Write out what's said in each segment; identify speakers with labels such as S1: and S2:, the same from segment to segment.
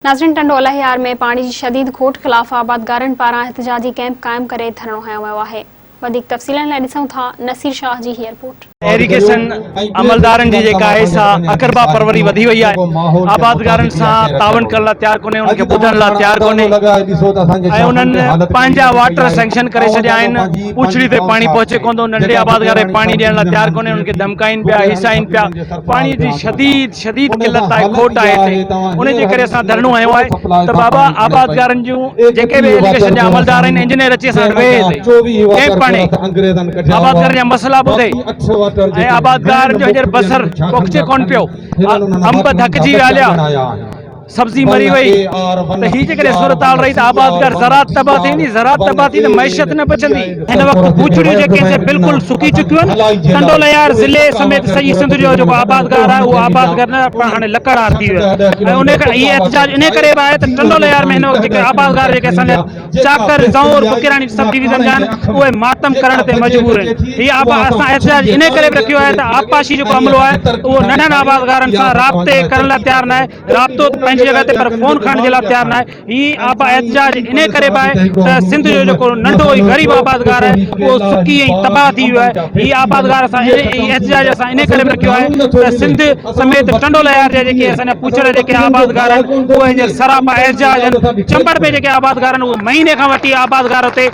S1: ناظرين ٽنڊو الهيار ۾ پاڻي جي شديد کوٽ خلاف آبادگارن پاران احتجاجي ڪئمپ قائم ڪري ڌرڻو هنيو ويو آهي وڌيڪ تفصيلن لاء ڏسون ٿا نصير شاهه جي هي رپورٽ.
S2: ايريگيشن عملدارن جي جيڪا آهي سا اقربا پروري وڌي وئي آهي آبادگارن سان تعاون ڪرڻ لاء تيار ڪونهي انهن کي ٻڌڻ لاء تيار ڪونهي ۽ انهن پنهنجا واٽر سينڪشن ڪري ڇڏيا آهن پوڇڙي تي پاڻي پهچي ڪونه ٿو ننڍڙي آبادگار کي پاڻي ڏيڻ لاء تيار ڪونهي انهن کي ڌمڪائين پيا هيسائين پيا پاڻي جي شديد شديد قلت آهي کوٽ آهي هتي ان جي ڪري اسان ڌرڻو هنيو آهي ته بابا آبادگارن جون جيڪي به ايريگيشن جا عملدار آهن انجنيئر اچي اسان وٽ ويهي هتي ڪئمپ هڻي آبادگارن جا مسئلا ٻڌي ۽ آبادگار جو هينئر بصر پوکجي ڪونه پيو انب ڌڪجي ويا هليا سبزي مري وئي ته هي جيڪڏهن صورتحال رهي ته آبادگار زراعت تباهه ٿي ويندي، زراعت تباهه ٿي ته معيشت نه بچندي. هن وقت ٻوچڙيون جيڪي آهن سي بلڪل سڪي چڪيون آهن، ٽنڊو لهيار ضلعي سميت سڄي سنڌ جو جيڪو آبادگار آهي اهو آبادگار نه پر هاڻي لڪڙهار ٿي ويو آهي ۽ ان ڪري هي احتجاج انهي ڪري به آهي ته ٽنڊو لهيار ۾ هن وقت جيڪي آبادگار جيڪي اسان جا چاڪر، زئور، بڪيراڻي سب ڊويزن جا آهن اهي ماتم ڪرڻ تي مجبور آهن. هي آبا اسان احتجاج انهي ڪري به رکيو آهي ته آبپاشي جيڪو عملو آهي اهو ننڍن آبادگارن سان رابطي ڪرڻ لاء تيار ناهي. رابطو ته پنهنجي جڳهه تي پر فون کڻڻ جي لاء تيار ناهي. هي آبا احتجاج انهي ڪري به آهي ته سنڌ جو جيڪو ننڍو ۽ غريب آبادگار آهي اهو سڪي ۽ تباهه ٿي ويو آهي. هي آبادگار اسان هي احتجاج اسان انهي ڪري به رکيو آهي ته سنڌ سميت ٽنڊو لهيار جا جيڪي اسان جا پوڇڙ جيڪي آبادگار آهن اهي هينئر سراپا احتجاج آهن. چمبڙ ۾ جيڪي آبادگار آهن اهي مهيني کان وٺي آبادگار اتي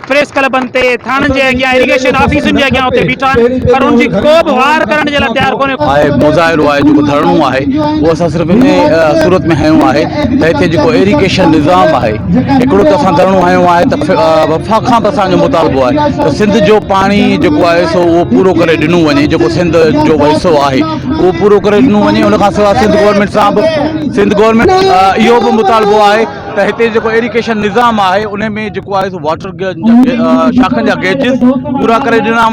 S2: پريس ڪلبن تي، ٿاڻن جي اڳيان، ايريگيشن آفيسن جي اڳيان اتي بيٺا آهن پر ان جي ڪو به واهر ڪرڻ جي لاء تيار ڪونهي.
S3: آهي مظاهرو آهي جيڪو ڌرڻو آهي اهو اسان صرف ان صورت ۾ هنيو آهي ته هتي جيڪو ايريگيشن نظام آهي هڪڙو ته اسان ڌرڻو هنيو آهي ته وفاق کان به اسان جو مطالبو آهي ته سنڌ جو پاڻي جيڪو آهي سو اهو پورو ڪري ڏنو وڃي جيڪو سنڌ جو حصو آهي اهو پورو ڪري ڏنو وڃي ان کان سواء سنڌ گورنمينٽ سان به سنڌ گورنمينٽ اهو به مطالبو آهي ته هتي جيڪو ايريگيشن نظام آهي ان ۾ جيڪو آهي سو واٽر شاخن جا گيجز پورا ڪري ڏنا وڃن.